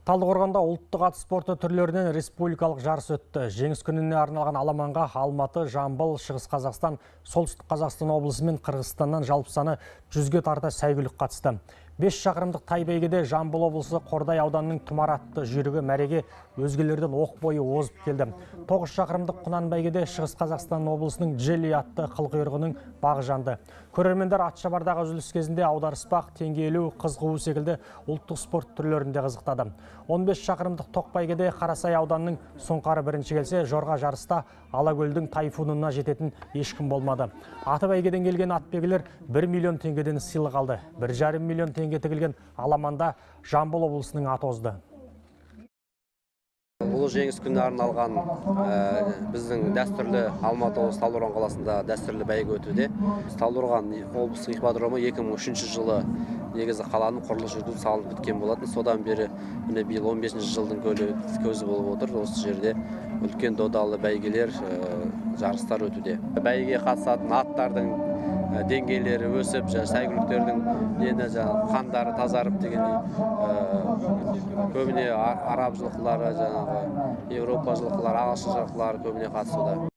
Талдықорғанда ұлттық ат спорты түрлерінен республикалық жарыс өтті. Жеңіс күніне арналған аламанға Алматы, Жамбыл, Шығыс Қазақстан, Солтүстік Қазақстан облысы мен Қырғызстаннан жалпы саны 100-ге тарта сәйгүлік қатысты. 5 шақырымдық тай бәйгеде Жамбыл облысы Қордай ауданының Тұмар атты жүйрігі мәреге өзгелерден оқ бойы озып келді. 9 шақырымдық құнан бәйгеде Шығыс Қазақстан облысының Джелли атты қылқұйрығының бағы жанды. Көрермендер атшабардағы үзіліс кезінде аударыспақ, теңге ілу, қыз қуу секілді ұлттық спорт түрлерінде қызықтады. 15 шақырымдық тоқ бәйгеде Қарасай ауданының Сұңқары бірінші келсе, жорға жарыста Алакөлдің тайфунына жететін ешкім болмады. Аты бәйгеден келген атбегілер 1 миллион теңгеден сыйлық алды. 1,5 миллион теңге тігілген аламанда Жамбыл облысының аты озды. Ұлы жеңіс күніне арналған біздің дәстүрлі Алматы облысы Талдықорған қаласында дәстүрлі бәйге өтуде. Талдықорған облыстық ипподромы 2003 жылы негізі қаланың құрылыс жүргізіп салынып біткен болатын. Содан бері міне биыл 15 жылдың көзі болып отыр. Осы жерде үлкен додалы бәйгелер, жарыстар өтуде. Бәйгеге қатысатын аттардың деңгейлері өсіп, сәйгүліктердің нені жаңағы қандары тазарып дегендей, көбіне араб жылқылары, жаңағы Еуропа жылқылары, ағылшын жылқылары көбіне қатысуда.